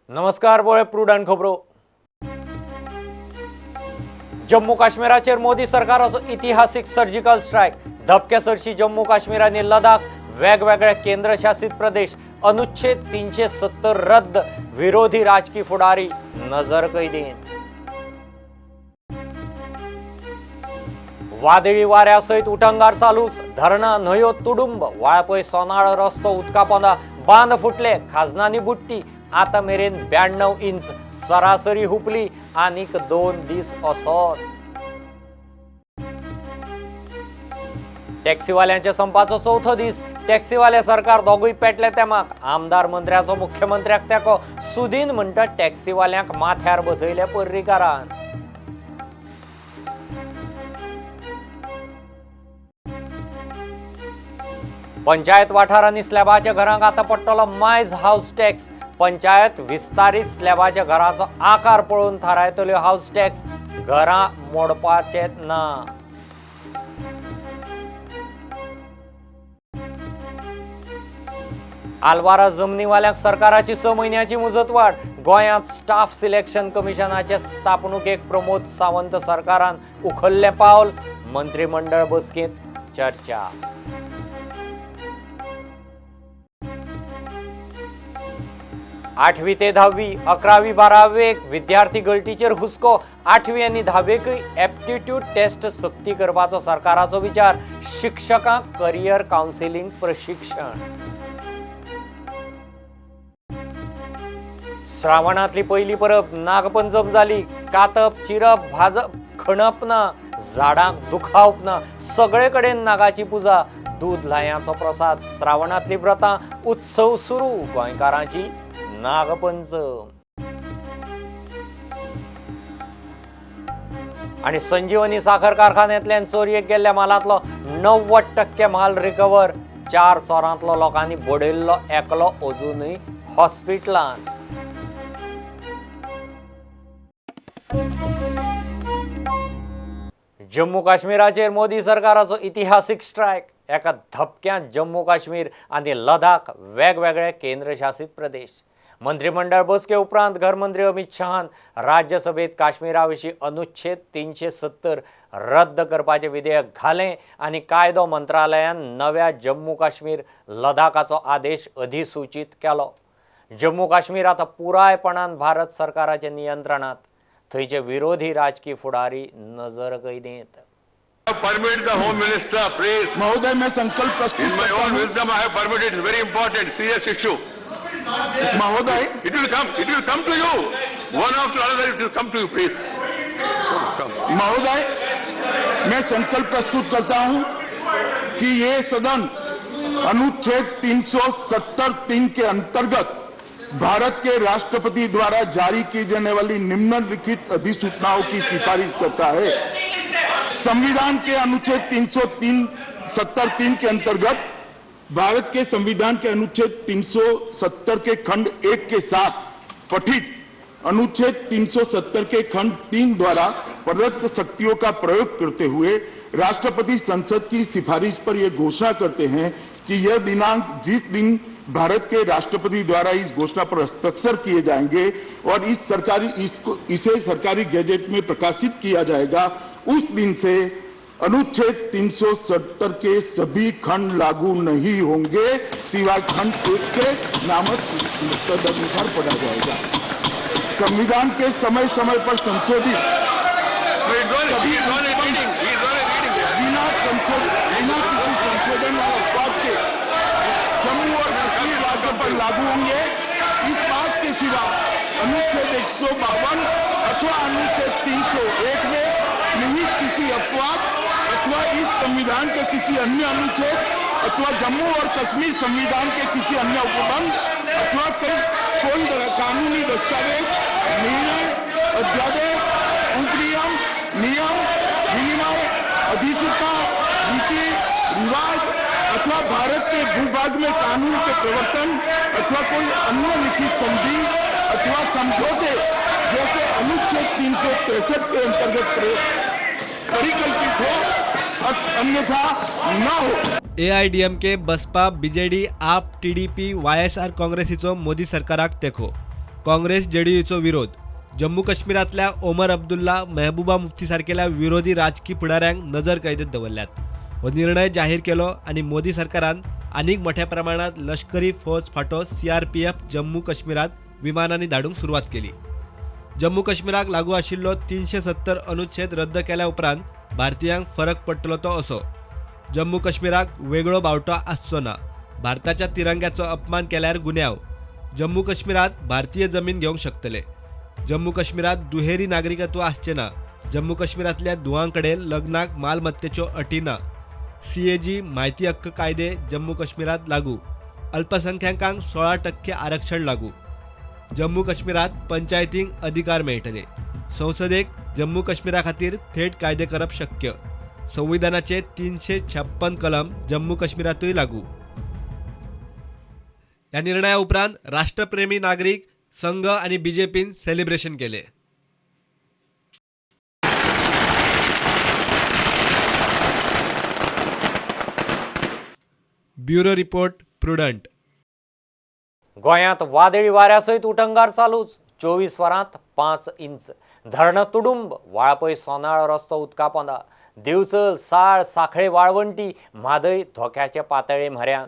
नमस्कार, पळय प्रुडंट खबरो. जम्मू काश्मीराचेर मोदी सरकाराचो इतिहासीक सर्जिकल स्ट्रायक. धपके सरशी जम्मू काश्मीर आनी लडाख वेगवेगळे केंद्रशासित प्रदेश. अनुच्छेद 370 रद्द. विरोधी राजकी फुडारी नजर कैदेन. वादळी वाऱ्या सयत उटंगार चालूच. धरणां, न्हंयो तुडुंब. वाळपय सोनाळ रस्तो उदका पोंदा. बांद फुटले, खाजनांनी बुडटी. आतां मेरेन 92 इंच सरासरी हुपली. आनीक 2 दीस असोच. टॅक्सीवाल्यांच्या संपाचो चवथो दीस. टॅक्सीवाले सरकार दोगूय पेटले तेमाक. आमदार मंत्र्याचो मुख्यमंत्र्याक तेको. सुदीन म्हणटा टॅक्सीवाल्यांक माथ्यार बसयले पर्रीकारान. पंचायत वाठारांनी स्लॅबाच्या घरांक आतां पडटलो मायज हावस टॅक्स. पंचायत विस्तारीत स्लॅबाच्या घराचो आकार पळोवन थारायतल्यो हावस टॅक्स. घरां मोडपाचे ना. आलवारा जमनीवाल्यांक सरकाराची 6 म्हयन्याची मुजतवाड. गोंयांत स्टाफ सिलेक्शन कमिशनाचे स्थापणुकेक प्रमोद सावंत सरकारान उखल्लें पावल. मंत्रीमंडळ बसकेंत चर्चा. आठवी ते धावी, 11वी 12वेक विद्यार्थी गळटीचेर हुस्को. 8वी आनी 10वेकय एप्टिट्यूड टेस्ट सक्ती करपाचो सरकाराचो विचार. शिक्षकांक करियर कावन्सिलींग प्रशिक्षण. श्रावणांतली पयली परब नागपंचम जाली. कातप, चिरप, भाजप, खणप ना, झाडांक दुखावप ना. सगळे कडेन नागाची पुजा. दूद ल्हायांचो प्रसाद. श्रावणांतली व्रतां, उत्सव सुरू. गोंयकारांची नागपंचम. आनी संजीवनी साखर कारखान्यांतल्यान चोरयेक गेल्ल्या मालांतलो 90% माल रिकवर. 4 चोरांतलो लोकांनी बडयल्लो एकलो अजुनूय हॉस्पिटलांत. जम्मू काश्मीराचेर मोदी सरकाराचो इतिहासीक स्ट्रायक. एका धपक्यांत जम्मू काश्मीर आनी लडाख वेगवेगळे केंद्रशासित प्रदेश. मंत्रिमंडळ बसके उपरांत घरमंत्री अमित शहान राज्यसभेत काश्मीरा विशीं अनुच्छेद 370 रद्द करपाचें विधेयक घालें आनी कायदो मंत्रालयान नव्या जम्मू काश्मीर लडाखाचो आदेश अधिसूचीत केलो. जम्मू काश्मीर आतां पुरायपणान भारत सरकाराच्या नियंत्रणांत. थंयचे विरोधी राजकी फुडारी नजर कैदेंत. Permit the Home Minister, please. महोदय, मैं संकल्प प्रस्तुत In my करता own Hoon. wisdom, I have permitted. It's very important, serious issue. महोदय, It will come. It will come to you. One after another, it will come to you, please. Come. महोदय, मैं संकल्प प्रस्तुत करता हूं कि ये सदन अनुच्छेद 370(3) के अंतर्गत भारत के राष्ट्रपति द्वारा जारी की जाने वाली निम्नलिखित अधिसूचनाओं की सिफारिश करता है। संविधान के अनुच्छेद 370(3) के अंतर्गत भारत के संविधान के अनुच्छेद 370 के खंड 1 के साथ पठित अनुच्छेद 370 के खंड 3 द्वारा प्रदत्त शक्तियों का प्रयोग करते हुए राष्ट्रपति संसद की सिफारिश पर यह घोषणा करते हैं कि यह दिनांक जिस दिन भारत के राष्ट्रपति द्वारा इस घोषणा पर हस्ताक्षर किए जाएंगे और इस सरकारी इसे सरकारी गैजेट में प्रकाशित किया जाएगा, उस दिन से अनुच्छेद 370 के सभी खंड लागू नहीं होंगे, सिवाय खंड 1 के नामक तदनुसार पढ़ा जाएगा। संविधान के समय समय पर संशोधित बिना किसी संशोधन और अपवाद के जम्मू और कश्मीर राज्य पर लागू होंगे। इस बात के सिवा अनुच्छेद 152 अथवा अनुच्छेद 301 में निहित किसी अपवाद अथवा इस संविधान के किसी अन्य अनुच्छेद अथवा जम्मू और कश्मीर संविधान के किसी अन्य उपबंध अथवा कोई कानूनी दस्तावेज, निर्णय, अध्यादेश, उपनियम, नियम, विनिमय, अधिसूचना, रीति रिवाज अथवा भारत के भूभाग में कानून के प्रवर्तन अथवा कोई अन्य लिखित संधि अथवा समझौते जैसे अनुच्छेद 363 के अंतर्गत परिकल्पित हो, अन्यथा न हो। एआयडीएमके, बसपा, बीजेडी, आप, टीडीपी, वायएसआर काँग्रेसीचो मोदी सरकाराक तेंको. काँग्रेस जेडीयूचो विरोध. जम्मू काश्मीरांतल्या ओमर अब्दुल्ला, मेहबूबा मुफ्ती सारकेल्या विरोधी राजकी फुडाऱ्यांक नजर कैदेत दवरल्यात. हो निर्णय जाहीर केलो आनी मोदी सरकारान आनीक मोठ्या प्रमाणात लष्करी फौज फांटो सीआरपीएफ जम्मू काश्मीरात विमानांनी धाडूंक सुरवात केली. जम्मू काश्मीराक लागू आशिल्लो 370 अनुच्छेद रद्द केल्या उपरांत भारतीयांक फरक पडटलो तो असो, जम्मू काश्मीराक वेगळो बावटो आसचो ना, भारताच्या तिरंग्याचो अपमान केल्यार गुन्यांव, जम्मू काश्मीरात भारतीय जमीन घेवंक शकतले, जम्मू काश्मीरात दुहेरी नागरिकत्व आसचें ना, जम्मू काश्मीरांतल्या धुवां कडेन लग्नाक मालमत्तेच्यो अटी ना, सीएजी माहिती हक्क कायदे जम्मू काश्मीरात लागू, अल्पसंख्याकांक 16% आरक्षण लागू, जम्मू काश्मीरात पंचायतींक अधिकार मेळटले, संसदेक जम्मू काश्मीरा खातीर थेट कायदे करप शक्य, संविधानाचे 356 कलम जम्मू काश्मीरातूय लागू. ह्या निर्णया उपरांत राष्ट्रप्रेमी नागरीक संघ आनी बीजेपीन सेलिब्रेशन केले. Bureau report, Prudent. गोंयांत वादळी वाऱ्या सयत उटंगार चालूच. 24 वरांत 5 इंच. धरणं तुडुंब, वाळपय सोनाळ रस्तो उदका पोंदा, दिवचल, साळ, साखळे, वाळवंटी, म्हादय धोक्याचे पातळे म्हऱ्यान.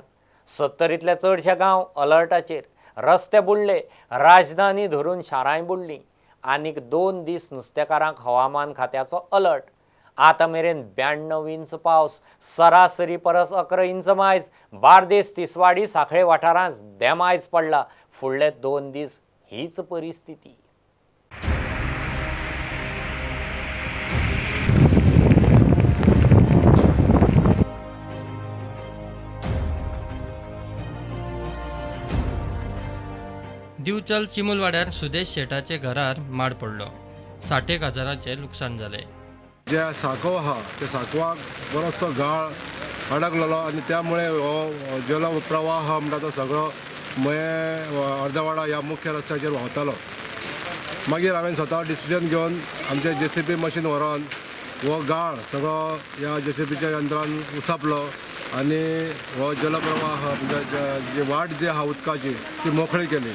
70तले चडशे गांव अलर्टाचेर. रस्ते बुडले, राजधानी धरून शारांय बुडलीं. आनीक 2 दीस नुस्तेकारांक हवामान खात्याचो अलर्ट. आतां मेरेन 92 इंच पावस, सरासरी परस 11 इंच मायज. बार्देस, तिसवाडी, साखळे वाठारांत देमायज पडला. फुडले 2 दीस हीच परिस्थिती. दिवचल चिमुलवाड्यार सुदेश शेटाचे घरार माड पडलो. 60 हजारांचे लुकसाण जालें. जे सांकव आहा त्या सांकवाक बरोचसो गाळ अडकलेलो आनी त्यामुळे हो जल प्रवाह म्हणटा तो सगळो मये अर्दवाडा ह्या मुख्य रस्त्याचेर व्हांवतालो. मागीर हांवें स्वता डिसिजन घेवन आमचें जेसीबी मशीन व्हरोन हो गाळ सगळो ह्या जेसीबीच्या यंत्रान उसापलो आनी हो जलप्रवाह म्हणजे जी वाट जी आहा उदकाची ती मोकळी केली.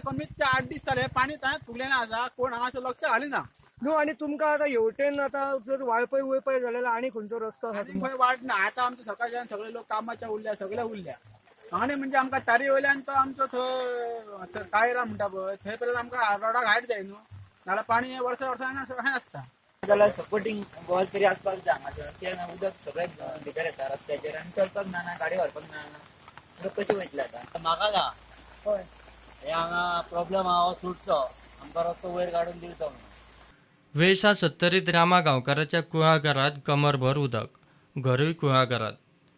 कमीत ते 8 दीस जाले पाणी थंय फुगलें आसा, कोण हांगासर लक्ष घालिना न्हू. आनी तुमकां आतां हेवटेन आतां जर वाळपय वयपय जाल्यार आनी खंयचो रस्तो आसा? खंय वाट ना. आतां आमचो सकाळच्यान सगळे लोक कामाच्या उरल्या, सगळे उरल्या. आनी म्हणजे आमकां तारी वयल्यान तो आमचो थंय कायरा म्हणटा पळय थंय पर्यंत आमकां रोडाक हायट जाय न्हू, नाल्यार पाणी वर्सा वर्सा अशें आसता. जाल्यार सपोर्टींग वॉल तरी आसपाक जाय हांगासर, ते उदक सगळें भितर येता रस्त्याचेर आनी चलपाक मेळना, गाडी व्हरपाक मेळना, लोक कशें वयतले आतां? म्हाका ना हय हे हांगा प्रॉब्लम आहा हो सुटचो, आमकां रस्तो वयर काडून दिवचो म्हणून. वेळसा 70 रामा गांवकाराच्या कुळागरात कमरभर उदक, घरूय कुळागरात,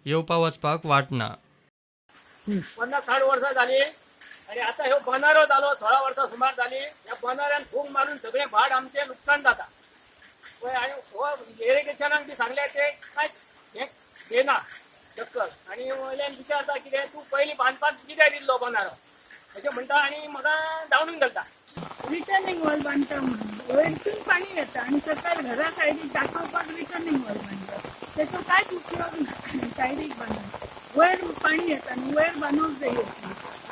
येवपा वचपाक वाट ना. 50-60 वर्सां जाली आनी आतां ह्यो बंदारो जालो 16 वर्सां सुमार जाली. ह्या बंदाऱ्यान फूंक मारून सगळें भाट आमचें लुकसाण जाता. आनी हो इरिगेशनाक बी सांगलें ते कांयच हें घेना चक्कर. आनी वयल्यान विचारता कितें तूं पयलीं बांदपाक कित्याक दिल्लो बंदारो अशें म्हणटा आनी म्हाका धांवडून घालता. रिटर्निंग वॉल बांदता म्हणून वयरसून पाणी येता आनी सकयल घरा सायडीक दाखोवपाक रिटर्निंग वॉल बांदता, तेचो कांयच उपयोग ना. सायडीक बांदून वयर पाणी येता न्हू, वयर बांदूंक जाय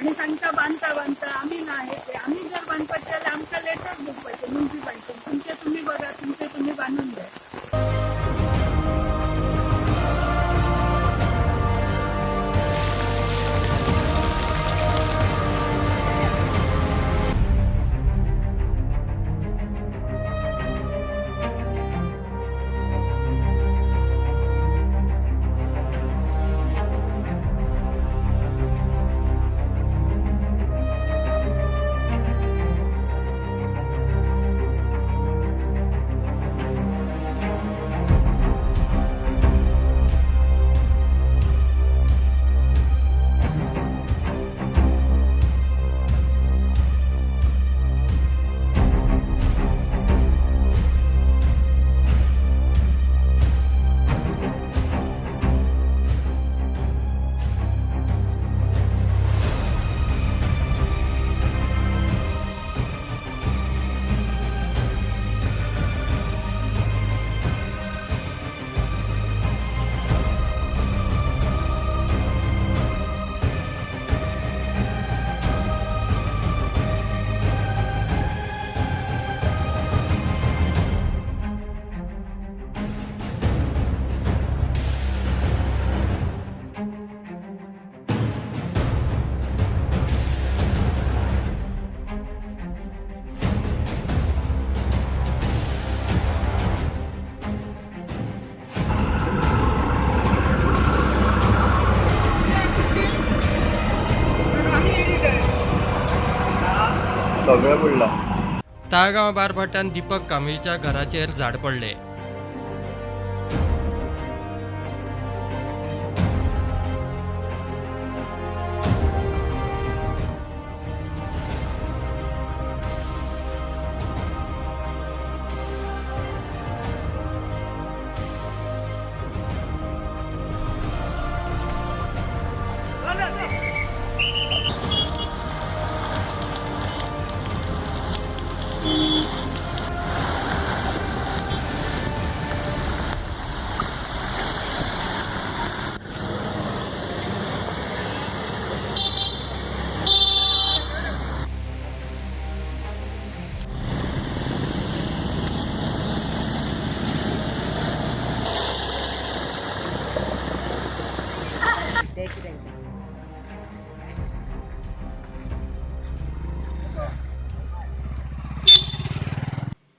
आनी सांगता बांदता बांदता आमी ना हे ते. आमी जर बांदपाचें जाल्यार आमकां लेटर दिवपाचें मुन्सिपालिटीन, तुमचें तुमी बघा, तुमचें तुमी बांदून द्या. सगळें बुडलां. ताळगांव बारभाटान दीपक कांबळीच्या घराचेर झाड पडले.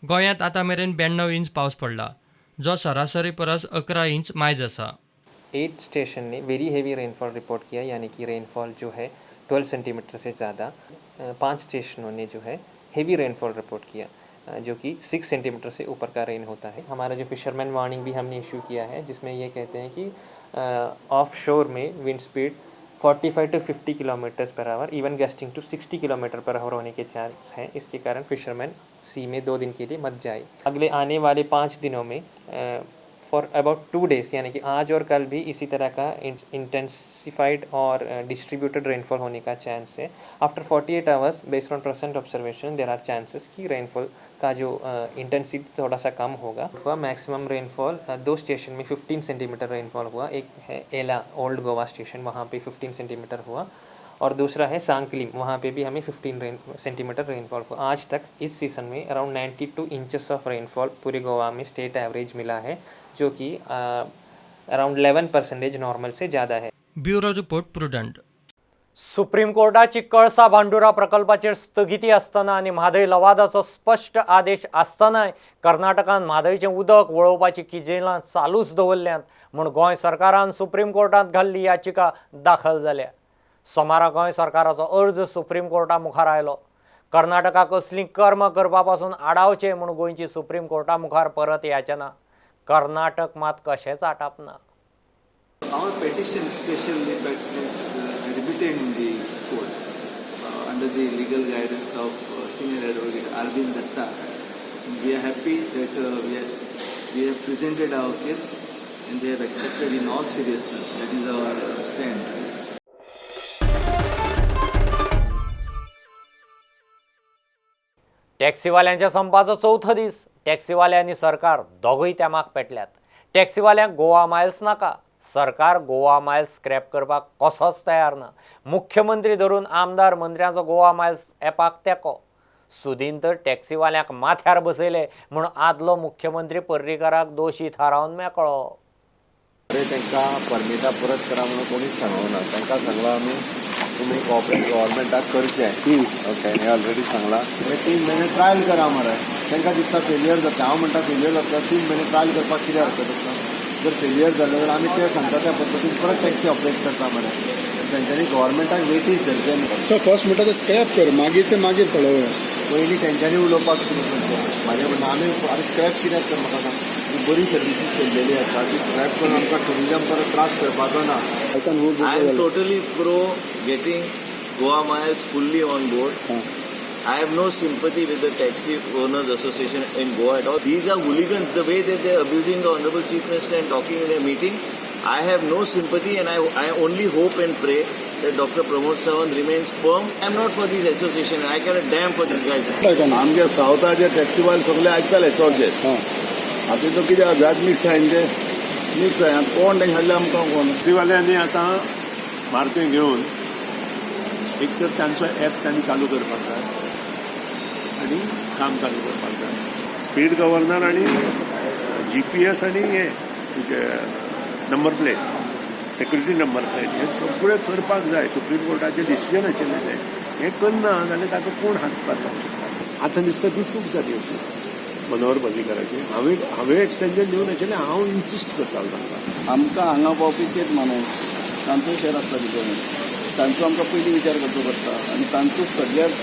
गोंयांत आतां मेरेन 92 इंच पावस पडला, जो सरासरी परस 11 इंच मायज आसा. 8 स्टेशन ने वेरी हेवी रेनफॉल रिपोर्ट किया, यानी कि रेनफॉल जो है 12 सेंटीमीटर से ज़्यादा. 5 स्टेशनों ने जो है हेवी रेनफॉल रिपोर्ट किया, जो कि 6 सेंटीमीटर से ऊपर का रेन होता है. हमारा जो फिशरमैन वार्निंग भी हमने इशू किया है, जिसमें ये कहते हैं कि ऑफ शोर में wind speed 45 to 50 kilometres per hour, even gusting to 60 kilometre per hour होने के चांस हैं. इसके कारण फिशरमैन सी में 2 दिन के लिए मत जाए. अगले आने वाले 5 दिनों में फॉर अबाउट 2 डेज़, यानी कि आज और कल भी इसी तरह का इंटेंसिफाइड और डिस्ट्रीब्यूटेड रेनफॉल होने का chance Hai. After 48 hours based on present observation there are chances कि रेनफॉल का जो इंटेंसिटी थोड़ा सा कम होगा. हुआ मैक्सिमम रेनफॉल 2 स्टेशन में 15 सेंटीमीटर रेनफॉल हुआ. एक है एला ओल्ड गोवा स्टेशन, वहाँ पे 15 सेंटीमीटर हुआ, और दूसरा है सांकलिम, वहाँ पे भी हमें 15 सेंटीमीटर रेनफॉल हुआ. आज तक इस सीज़न में अराउंड 92 इंचेस ऑफ रेनफॉल पूरे गोवा में स्टेट एवरेज मिला है, जो कि अराउंड 11% नॉर्मल से ज़्यादा है. Bureau report, Prudent. Supreme कोर्टाची Kalasa Bhandura प्रकल्पाचेर स्थगिती आसतना आनी म्हादय लवादाचो स्पश्ट आदेश आसतनाय कर्नाटकान म्हादयचें उदक वळोवपाची किजिलां चालूच दवरल्यांत म्हूण गोंय सरकारान सुप्रीम कोर्टांत घाल्ली याचिका दाखल जाल्या. सोमारा गोंय सरकाराचो अर्ज सुप्रीम कोर्टा मुखार आयलो. कर्नाटकाक असलीं कर्मां करपा पासून आडावचें म्हूण गोंयची सुप्रीम कोर्टा मुखार परत याचना. कर्नाटक मात कशेंच आटापना. Our petition specially is admitted in the court under the legal guidance of senior advocate Arvind Datta. We are happy that we have presented our case and they have accepted in all seriousness. That is our stand. टॅक्सीवाल्यांच्या संपाचो चवथो दीस. टॅक्सीवाले आनी सरकार दोगूय तेमाक पेटल्यात. टॅक्सीवाल्यांक Goa Miles नाका, सरकार Goa Miles scrap करपाक कसोच तयार ना. मुख्यमंत्री धरून आमदार मंत्र्यांचो गोवा मायल्स ॲपाक तेंको. सुदीन तर टॅक्सीवाल्यांक माथ्यार बसयले म्हूण आदलो मुख्यमंत्री पर्रीकाराक दोशी थारावन मेकळो. अरे तांकां परमिटां परत करा म्हणून कोणीच सांगूंक ना. तांकां सांगलां आमी तुमी कॉपरेट गव्हर्मेंटाक करचें. ओके, हें ऑलरेडी सांगलां. मागीर 3 म्हयने ट्रायल करा मरे. तांकां दिसता फेलियर जाता. हांव म्हणटा फेलियर जाता 3 म्हयने ट्रायल करपाक कितें हरकत आसा? जर फेलियर जालें जाल्यार आमी ते सांगता त्या पद्दतीन परत टॅक्सी ऑपरेट करता मरे. तेंच्यांनी गव्हर्मेंटाक वेटीज धरचें न्ही. सो फर्स्ट म्हणटा तें स्क्रॅप कर, मागीर तें मागीर पळोवया. पयलीं तेंच्यांनी उलोवपाक सुरू करचें. म्हाजें म्हणणें आमी स्क्रॅप कित्याक तर म्हाका सांग, ती बरी सर्विसीस केल्लेली आसा ती स्क्रॅप करून आमकां टुरिजम परत त्रास करपाचो ना. I am totally pro getting Goa Miles fully on board. I have no sympathy with the Taxi Owners Association in Goa at all. These are hooligans, the way that they are abusing the Honorable Chief Minister and talking in their meeting. I have no sympathy and I only hope and pray that Dr. Pramod Sawant remains firm. I am not for this association. I cannot damn for these guys. आमगे सावथाचे टॅक्सीवाले सगळे आयकताले चडशे. आतां तो कितें जात mix आहाय ते mix आहाय कोण तेंचे हाडले आमकां कोण. टॅक्सीवाल्यांनी आतां मार्कें घेवन एक तर तांचो ॲप तांणी चालू करपाक जाय आनी काम चालू करपाक जाय. स्पीड गव्हर्नर आनी GPS आनी हें तुजें number plate, security number plate हें सगळें करपाक जाय. सुप्रीम कोर्टाचें डिसिजन आशिल्लें तें. हें करना जाल्यार ताका कोण हात लावंक शकता? आतां दिसता ती चूक जाली अशी मनोहर पर्रीकाराची. हांवें एक्सटेंशन दिवंक नाशिल्लें, हांव इन्सिस्ट करतालो तांकां. आमकां हांगा पावपी तेच माणूस, तांचो शेर आसता भितर, तांचो आमकां पयलीं विचार करचो पडटा आनी तांचो सगळ्यात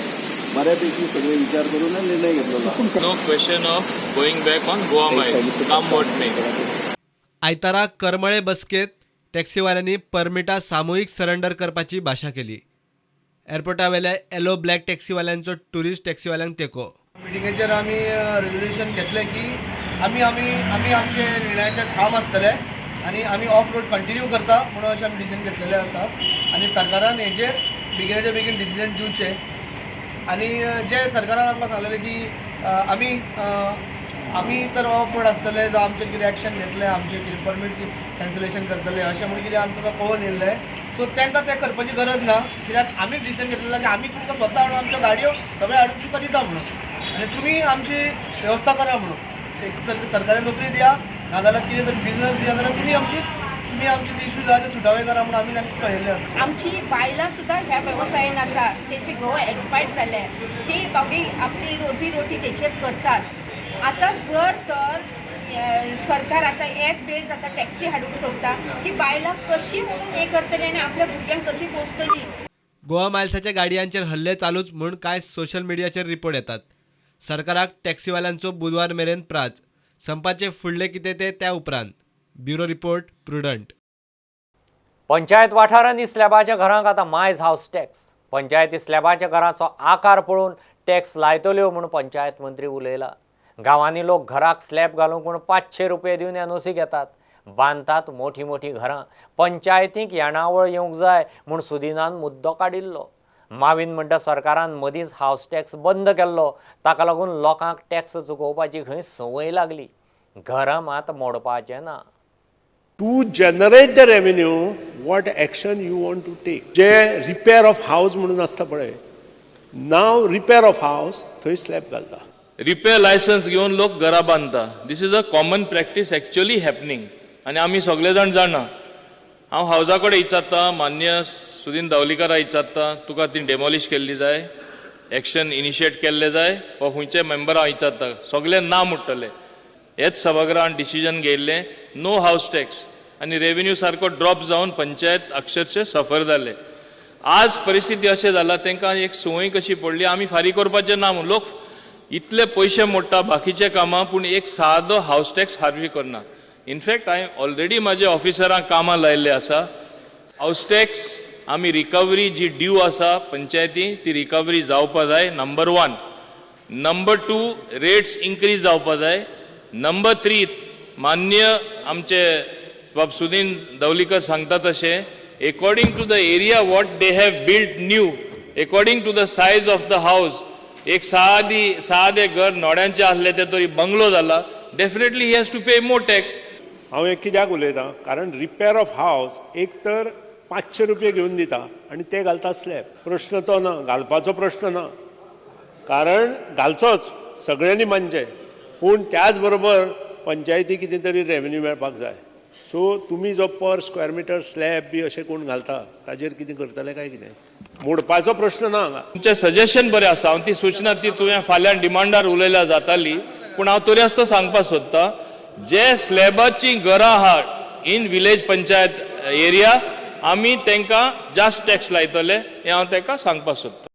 बऱ्यापैकी सगळे विचार करून निर्णय घेतलेलो. No question of going back on Goa Miles, come what may. आयतारा करमळे बसकेत टॅक्सीवाल्यांनी परमिटां सामुहीक सरेंडर करपाची भाशा केली. एअरपोर्टावेल्या येलो ब्लॅक टॅक्सीवाल्यांचो ट्युरिस्ट टॅक्सीवाल्यांक तेंको. मिटिंगेचेर आमी रेजोल्युशन घेतलें की आमी आमी आमी आमचे निर्णयाचेर ठाम आसतले आनी आमी ऑफ रोड कंटिन्यू करता म्हणून अशें आमी डिसिजन घेतलेलें आसा. आनी सरकारान हेजेर बेगिनाच्या बेगीन डिसिजन दिवचें. आनी जे सरकारान आमकां सांगलेलें की आमी आमी तर ऑफ रोड आसतले जावं आमचेर कितें एक्शन घेतले, आमचें कितें परमीट कॅन्सलेशन करतले अशें म्हणून कितें आमकां कळोवन येयल्लें. सो तांकां तें करपाची गरज ना, कित्याक आमी डिसिजन घेतलेलें की आमी तुमकां स्वता हाडून आमच्यो गाडयो सगळ्यो हाडून तुमकां दिता म्हणून आनी तुमी आमची वेवस्था करा म्हणून. एक तर सरकारी नोकरी दिया, नाजाल्यार कितें तरी बिजनस दिया, जाल्यार तुमी आमची ते इशू जाय ते सुटावे करा म्हणून आमी तांकां कळयल्लें आसा. आमची बायलां सुद्दां ह्या वेवसायान आसा. तेंचे घोव एक्सपायर्ड जाले, ती बाबडी आपली रोजी रोटी तेचेर करतात. आतां जर तर सरकार आतां एप बेज आतां टॅक्सी हाडूंक सोदता, ती बायलां कशी म्हणून हें करतली आनी आपल्या भुरग्यांक कशी पोसतली? गोवा मायल्साच्या गाडयांचेर हल्ले चालूच म्हूण कांय सोशल मिडियाचेर रिपोर्ट येतात. सरकाराक टॅक्सीवाल्यांचो बुधवार मेरेन प्राज. संपाचे फुडले कितें ते त्या उपरांत. Bureau report, Prudent. Panchayat वाठारांनी स्लॅबाच्या घरांक आतां मायज हावस टॅक्स. पंचायती स्लॅबाच्या घराचो आकार पळोवन टॅक्स लायतल्यो म्हूण पंचायत मंत्री उलयला. गांवांनी लोक घराक स्लॅब घालूंक म्हूण 500 रुपये दिवन एनओसी घेतात, बांदतात मोठी मोठी घरां. पंचायतींक येणावळ येवंक जाय म्हूण सुदिनान मुद्दो काडिल्लो. मावीन म्हणटा, सरकारान मदींच हावस टॅक्स बंद केल्लो. ताका लागून लोकांक टॅक्स चुकोवपाची खंय संवय लागली. घरां मात मोडपाचें ना. To generate the revenue, what action you want to take? J repair of house म्हणून आसता पळय, नाव रिपेर ऑफ हावस थंय स्लॅब घालता. रिपेर लायसन्स घेवन लोक घरां बांदता. This is a common practice actually happening आनी आमी सगळे जाण जाणा. हांव हावजा कडेन विचारता, मान्य सुदीन दावलीकारा विचारता, तुका ती डेमोलिश केल्ली जाय, एक्शन इनिशिएट केल्लें जाय वा खंयचे मेंबरां हांव विचारता, सगळे ना म्हणटले. हेच सभागृहान डिसिजन घेयल्लें, नो हावस टॅक्स, आनी रेवेन्यू सारको ड्रॉप जावन पंचायत अक्षरशः सफर जाले. आज परिस्थिती अशें जाला, तांकां एक संवय कशी पडली, आमी फारीक करपाचें ना म्हूण. लोक इतले पयशे मोडटा बाकीचे कामां, पूण एक सादो हावस टॅक्स फारीक करना. इनफॅक्ट हांवें ऑलरेडी म्हाजे ऑफिसरांक कामां लायिल्ले आसा. हावस टॅक्स आमी रिकवरी जी ड्यू आसा पंचायती, ती रिकवरी जावपा जाय, number one. Number two, rates increase जावपा जाय. नंबर थ्री, मान्य आमचे बाब सुदीन दवलीकर सांगता तशें, according to the area what they have built new, according to the size of the house, एक सादी सादे घर नोड्यांचें आसलें तें तरी बंगलो जाला, definitely he has to pay more tax. हांव हें कित्याक उलयतां, कारण रिपेर ऑफ हावस एक तर 500 रुपये घेवन दिता आनी ते घालता स्लॅब. प्रश्न तो ना, घालपाचो प्रश्न ना, कारण घालचोच, सगळ्यांनी मानचें, पूण त्याच बरोबर पंचायती कितें तरी रेवेन्यू मेळपाक जाय. सो तुमी जो पर स्क्वेअर मिटर स्लॅब बी अशें कोण घालता ताजेर कितें करतले काय कितें, मोडपाचो प्रश्न ना हांगा. तुमचें सजेशन बरें आसा. हांव ती सुचना ती तुवें फाल्यां डिमांडार उलयल्यार जाताली, पूण हांव तरी आसतना सांगपाक सोदतां, जे स्लॅबाची घरां आहा इन विलेज पंचायत एरिया, आमी तांकां जास्त टॅक्स लायतले, हें हांव तांकां सांगपाक सोदतां.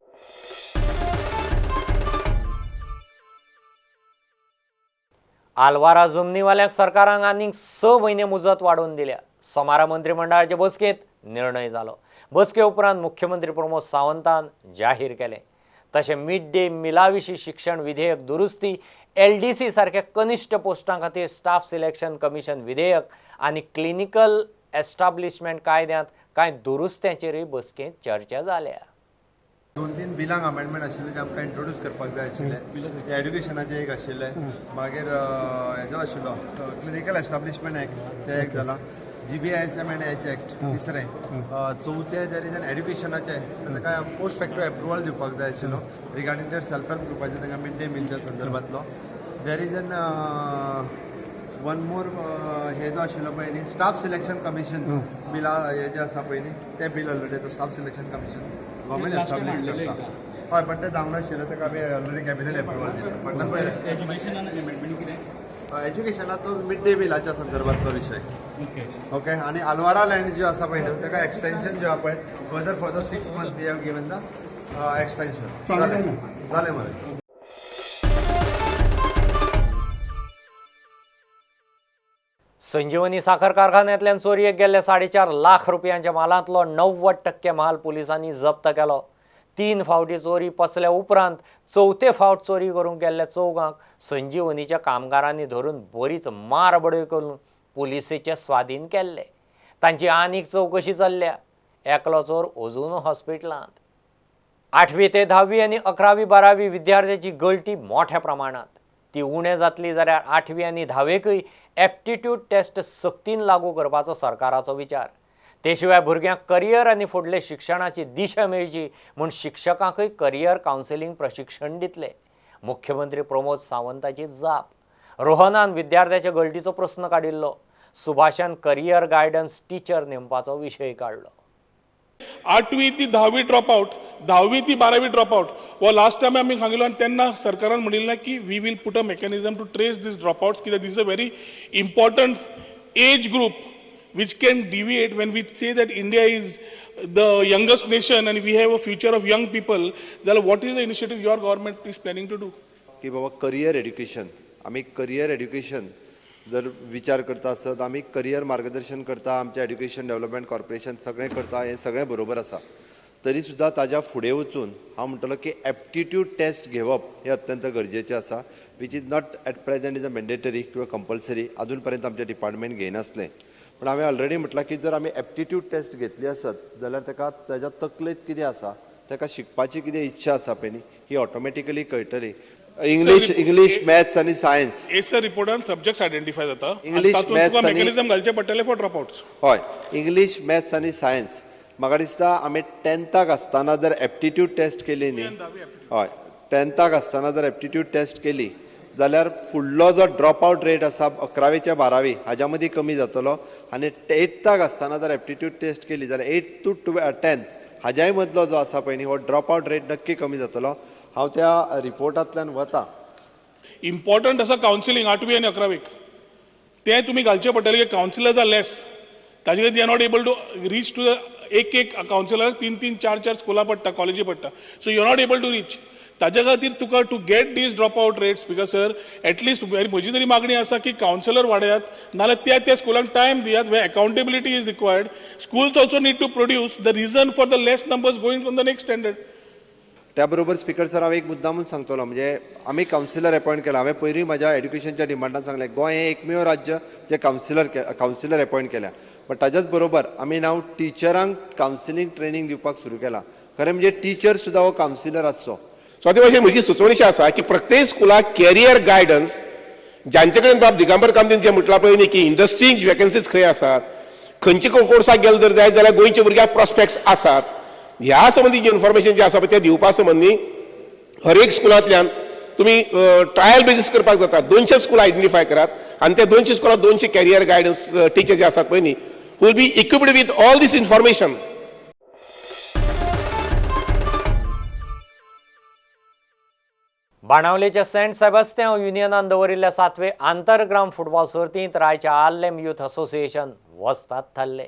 आलवारा जमनीवाल्यांक सरकारान आनीक 6 म्हयने मुजत वाडोवन दिल्या. सोमारा मंत्रिमंडळाचे बसकेंत निर्णय जालो. बसके उपरांत मुख्यमंत्री प्रमोद सावंतान जाहीर केलें. तशें मिड डे मिला विशीं शिक्षण विधेयक दुरुस्ती, एलडीसी सारक्या कनिश्ठ पोस्टां खातीर स्टाफ सिलेक्शन कमिशन विधेयक आनी क्लिनिकल एस्टाब्लिशमेंट कायद्यांत कांय दुरुस्त्यांचेरूय बसकेंत चर्चा जाल्या. दोन तीन बिलांक अमेंडमेंट आशिल्ले जे आमकां इंट्रोड्यूस करपाक जाय आशिल्ले. एड्युकेशनाचें एक आशिल्लें, मागीर हेजो आशिल्लो क्लिनिकल एस्टाब्लिशमेंट एक्ट, तें एक जालां. GBISM and H Act तिसरें. चवथें there is an एड्युकेशनाचें, ताका पोस्ट फॅक्टो एप्रुवल दिवपाक जाय आशिल्लो रिगार्डींग that self help ग्रुपाचें, तांकां मिड डे मिलच्या संदर्भांतलो. There is an one more हे जो आशिल्लो पळय न्ही, स्टाफ सिलेक्शन कमिशन बिला हे जे आसा पळय न्ही, तें बील ऑलरेडी तो staff selection commission government establish करता. हय, पण तें जावंक नाशिल्लें, ताका आमी ऑलरेडी कॅबिनेट एप्रुवल दिलें. फाटल्यान पळय, एज्युकेशनाचो मिड डे मिलाच्या संदर्भातलो विशय. ओके, आनी आलवारा लँड ज्यो आसा पळय न्हू, ताका एक्सटेन्शन जे आहा पळय, further for the 6 month we have given the extension. जालें मरे. संजीवनी साखर कारखान्यांतल्यान चोरयेक गेल्ले 4.5 लाख रुपयांच्या मालांतलो 90% माल पुलिसांनी जप्त केलो. 3 फावटी चोरी पचल्या उपरांत चवथे फावट चोरी करूंक गेल्ल्या चौगांक संजीवनीच्या कामगारांनी धरून बरीच मार बडय करून पुलिसेचे स्वाधीन केल्ले. तांची आनीक चवकशी चल्ल्या. एकलो चोर अजून हॉस्पिटलांत. 8वी ते 10वी आनी 11वी 12वी विद्यार्थ्याची गळटी मोठ्या प्रमाणांत. ती उणें जातली जाल्यार 8वी आनी 10वेकय एप्टिट्यूड टेस्ट सक्तीन लागू करपाचो सरकाराचो विचार. ते शिवाय भुरग्यांक करियर आनी फुडले शिक्षणाची दिशा मेळची म्हूण शिक्षकांकय करियर कावन्सिलींग प्रशिक्षण दितले. मुख्यमंत्री प्रमोद सावंताची जाप. रोहनान विद्यार्थ्याच्या गळटीचो प्रस्न काडिल्लो. सुभाषान करियर गायडन्स टिचर नेमपाचो विशय काडलो. 8वी ती 10वी ड्रॉपआउट, 10वी ती 12वी ड्रॉपआउट हो लास्ट टायम आमी सांगिल्लो आनी तेन्ना सरकारान म्हणिल्लें की we will put a mechanism to trace these dropouts कित्याक this is a very important age group which can deviate. When we say that India is the youngest nation and we have a future of young people, जाल्यार what is the initiative your government is planning to do? की बाबा career education, आमी career education जर विचार करता आसत, आमी career मार्गदर्शन करता, आमचें एड्युकेशन डेव्हलपमेंट कॉर्पोरेशन सगळें करता, हें सगळें बरोबर आसा. तरी सुद्दां ताज्या फुडें वचून हांव म्हणटलो की एप्टिट्यूड टेस्ट घेवप हें अत्यंत गरजेचें आसा, which is not at present is a mandatory किंवा कंपल्सरी अजून पर्यंत आमचें डिपार्टमेंट घेयनासलें. पण हांवें ऑलरेडी म्हटलां की जर आमी एप्टिट्यूड टेस्ट घेतली आसत जाल्यार ताका ताज्या तकलेंत कितें आसा, ताका शिकपाची कितें इच्छा आसा पळय न्ही, ही ऑटोमॅटिकली कळटली. इंग्लीश इंग्लीश मॅथ्स आनी सायन्स एसर रिपोर्टान सब्जेक्ट्स आयडेंटिफाय जाता, इंग्लीश मॅथ्स आनी मेकॅनिझम घालचे पडटले फॉर ड्रॉपआउट्स. हय, इंग्लीश मॅथ्स आनी सायन्स म्हाका दिसता आमी 10थाक आसतना जर एप्टिट्यूड टेस्ट केली न्ही, हय 10थाक आसतना जर एप्टिट्यूड टेस्ट केली जाल्यार फुडलो जो ड्रॉपआउट रेट आसा 11वीच्या 12वी हाज्या मदीं कमी जातलो. आनी 8थाक आसतना जर एप्टिट्यूड टेस्ट केली जाल्यार 8 to 10 हाज्याय मदलो जो आसा पळय न्ही हो ड्रॉपआउट रेट नक्की कमी जातलो. हांव त्या रिपोर्टांतल्यान वता. इम्पॉर्टंट आसा कावन्सिलींग 8वी आनी 11वीक, तें तुमी घालचें पडटलें की कावन्सिलर्स are less, ताजे खातीर they are not able to reach to the एक एक कावन्सिलर 3-3, 4-4 स्कुलां पडटा, कॉलेजी पडटा, so you are not able to reach. ताज्या खातीर तुका to get these drop out rates because sir at least म्हजी तरी मागणी आसा की कावन्सिलर वाडयात, नाल्यार त्या त्या स्कुलांक टायम दियात where accountability is required. Schools also need to produce the reason for the less numbers going on the next standard. त्या बरोबर स्पीकर सर हांव एक मुद्दामून सांगतलो, म्हणजे आमी कावन्सिलर अपॉयंट केला. हांवें पयरूय म्हाज्या एड्युकेशनच्या डिमांडान सांगलें गोंय हें एकमेव राज्य जें कावन्सिलर अपॉयंट केल्या. बट ताज्याच बरोबर आमी नाव टिचरांक कावन्सिलींग ट्रेनींग दिवपाक सुरू केलां. खरें म्हणजे टिचर सुद्दां हो कावन्सिलर आसचो. सो ते भाशेन म्हजी सुचोवणी अशी आसा की प्रत्येक स्कुलाक कॅरियर गायडन्स, जांचे कडेन बाब दिगंबर कामतीन जें म्हटलां पळय न्ही की इंडस्ट्रीक वेकन्सीज खंय आसात, खंयचे कोर्साक गेले जर जायत जाल्यार गोंयच्या भुरग्यांक प्रोस्पेक्ट्स आसात, ह्या संबंदी जें इन्फॉर्मेशन जें आसा पळय तें दिवपा संबंदी हर एक स्कुलांतल्यान तुमी ट्रायल बेजीस करपाक जाता. 200 स्कुलां आयडेंटिफाय करात आनी त्या 200 स्कुलांत 200 कॅरियर गायडन्स टिचर जे आसात पळय न्ही will be equipped with all this information. बाणावलेच्या Saint सेबास्त्यांव युनियनान दवरिल्ल्या 7वे आंतरग्राम फुटबॉल सर्तींत रायच्या आर्लेम यूथ असोसिएशन वस्ताद थारले.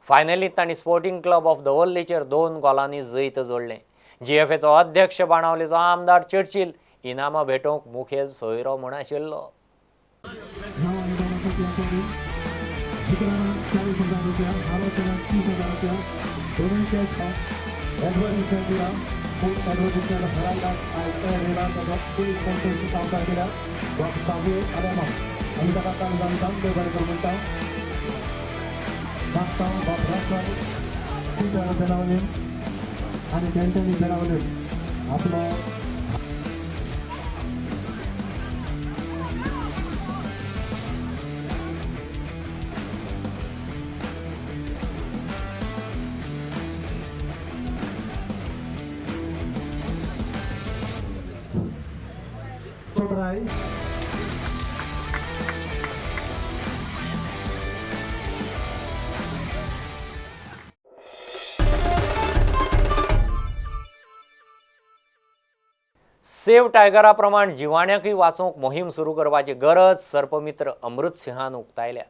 फायनलींत तांणी स्पोर्टिंग क्लब ऑफ दवर्लेचेर 2 गोलांनी जैत जोडलें. जीएफएचो अध्यक्ष बाणावलेचो आमदार चर्चिल इनामां भेटोवंक मुखेल सोयरो म्हूण आशिल्लो. सेव टायगरा प्रमाण जिवाण्याकय वाचोवंक मोहीम सुरू करपाची गरज सर्पमित्र अमृत सिंहान उक्तायल्या.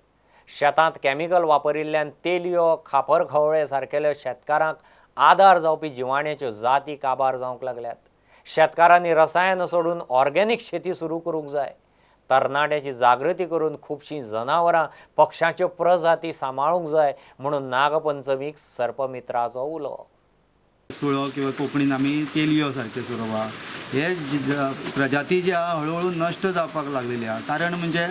शेतांत केमिकल वापरिल्ल्यान तेलयो, खापर खवळे सारकेल्या शेतकारांक आदार जावपी जिवाण्याच्यो जाती काबार जावंक लागल्यात. शेतकारांनी रसायन सोडून ऑर्गेनिक शेती सुरू करूंक जाय. तरणाट्याची जागृती करून खुबशीं जनावरां पक्षांच्यो प्रजाती सांबाळूंक जाय म्हणून नागपंचमीक सर्पमित्राचो उलो. सुळो किंवा कोंकणीन आमी तेलयो सारके सुरोबा हे प्रजाती जे आहा हळूहळू नश्ट जावपाक लागलेली आहा. कारण म्हणजे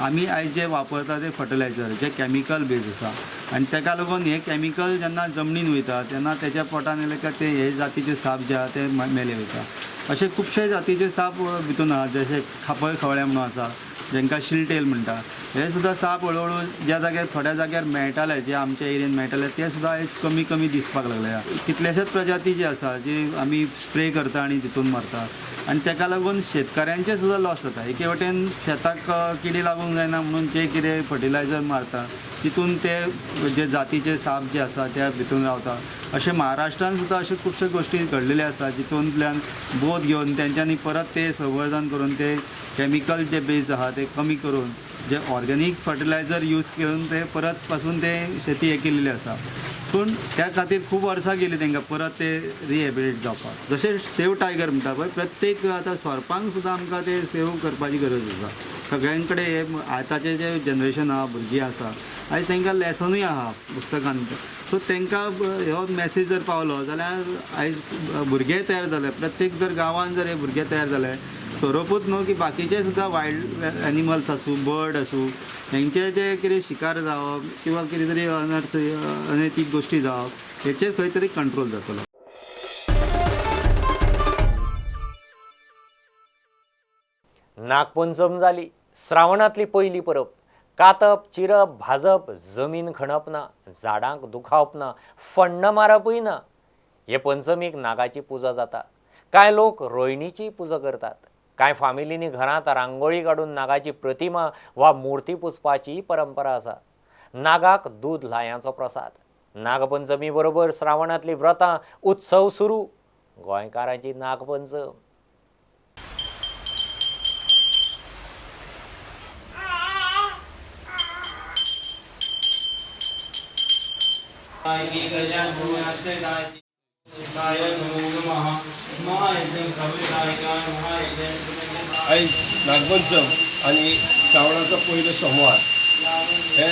आमी आयज जे वापरता ते फर्टिलायझर जे केमिकल बेज आसा आनी तेका लागून हे केमिकल जेन्ना जमनीन वयता तेन्ना तेच्या पोटान येयले काय ते हे जातीचे साप जे आहा ते मेले वयता. अशे खुबशे जातीचे साप भितून आहा, जशे खापळ खवळे म्हणून आसा जेंकां शिलटेल म्हणटा, हे सुद्दां साप हळूहळू ज्या जाग्यार थोड्या जाग्यार मेळटाले, जे आमच्या एरियेन मेळटाले ते सुद्दां आयज कमी कमी दिसपाक लागले. कितलेशेच प्रजाती जी आसा जी आमी स्प्रे करता आनी तितून मारता आनी तेका लागून शेतकाऱ्यांचे सुद्दां लॉस जाता. एके वटेन शेताक किडी लागूंक जायना म्हणून जे कितें फर्टिलायझर मारता तितून ते जे जातीचे साप जे आसा त्या भितून रावता. अशें महाराष्ट्रान सुद्दां अश्यो खुबश्यो गोश्टी घडलेल्यो आसा जितूंतल्यान बोध घेवन तेंच्यांनी परत ते संवर्धन करून ते केमिकल जे बेज आहा ते कमी करून जे ऑर्गेनीक फर्टिलायझर यूज करून ते परत पासून ते शेती हे केलेली आसा. पूण त्या खातीर खूब वर्सां गेली तांकां परत ते रिहेबिलिट जावपाक. जशें सेव टायगर म्हणटा पळय, प्रत्येक आतां सोरपांक सुद्दां आमकां ते सेव करपाची गरज आसा. सगळ्यां कडेन हे आतांचें जें जनरेशन आहा, भुरगीं आसा, आयज तांकां लेसनूय आहा पुस्तकान, सो तांकां हो मॅसेज जर पावलो जाल्यार आयज भुरगे तयार जाले. प्रत्येक जर गांवांत जर हे भुरगे तयार जाले, सोरोपूच न्हू की बाकीचे सुद्दां वायल्ड एनिमल्स आसूं, बर्ड आसूं, हेंचे जे कितें शिकार जावप किंवा कितें तरी अनर्थ अनैतीक गोश्टी जावप हेचेर खंय तरी कंट्रोल जातलो. नागपंचम जाली, श्रावणांतली पयली परब. कातप, चिरप, भाजप, जमीन खणप ना, झाडांक दुखावप ना, फण्ण मारपूय ना. हे पंचमीक नागाची पुजा जाता. कांय लोक रोयणीची पुजा करतात. कांय फामिलींनी घरांत रांगोळी काडून नागाची प्रतिमा वा मूर्ती पुजपाची परंपरा आसा. नागाक दूद ल्हायांचो प्रसाद. नागपंचमी बरोबर श्रावणांतली व्रतां, उत्सव सुरू. गोंयकारांची नागपंचम. आयज नागपंचम आनी श्रावणाचो पयलो सोमवार हे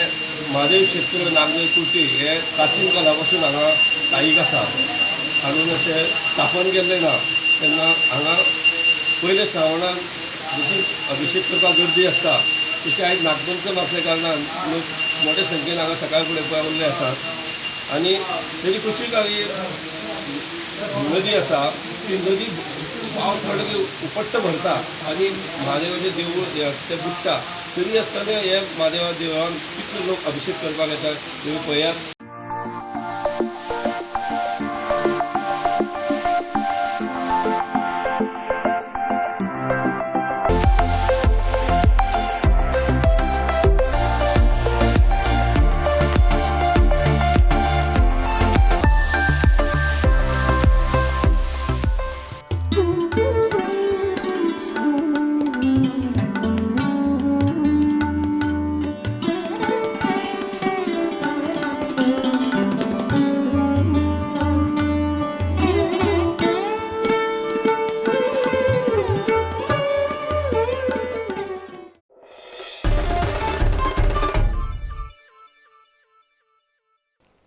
म्हादेव क्षेत्र नागदेव कुर्टी हे प्राचीन काळा पासून हांगा स्थायीक आसा. हाडून अशें स्थापन केल्लें ना तेन्ना हांगा पयल्या श्रावणाक जशी अभिशेक करपाक गर्दी आसता तशी आयज नागपंचम आसल्या कारणान लोक मोठ्या संख्येन हांगा सकाळ फुडें पावल्ले आसात. आनी तेजी कुशीक नदी आसा, ती नदी पावस पडलो की उपट्ट भरता आनी म्हादेवाचें देवूळ तें बुडटा. तरी आसतना हे म्हादेवा देवळान कितले लोक अभिशेक करपाक येतात तुमी पळयात.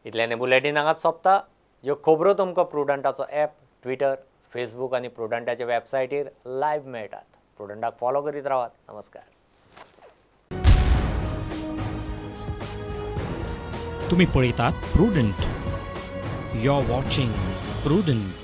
इतल्याने बुलेटीन हांगाच सोंपता. ह्यो खबरो तुमकां प्रुडंटाचो ॲप, ट्विटर, फेसबूक आनी प्रुडंटाच्या वेबसायटीर लायव्ह मेळटात. प्रुडंटाक फॉलो करीत रावात. नमस्कार. तुम्ही पळयतात Prudent. You are watching Prudent.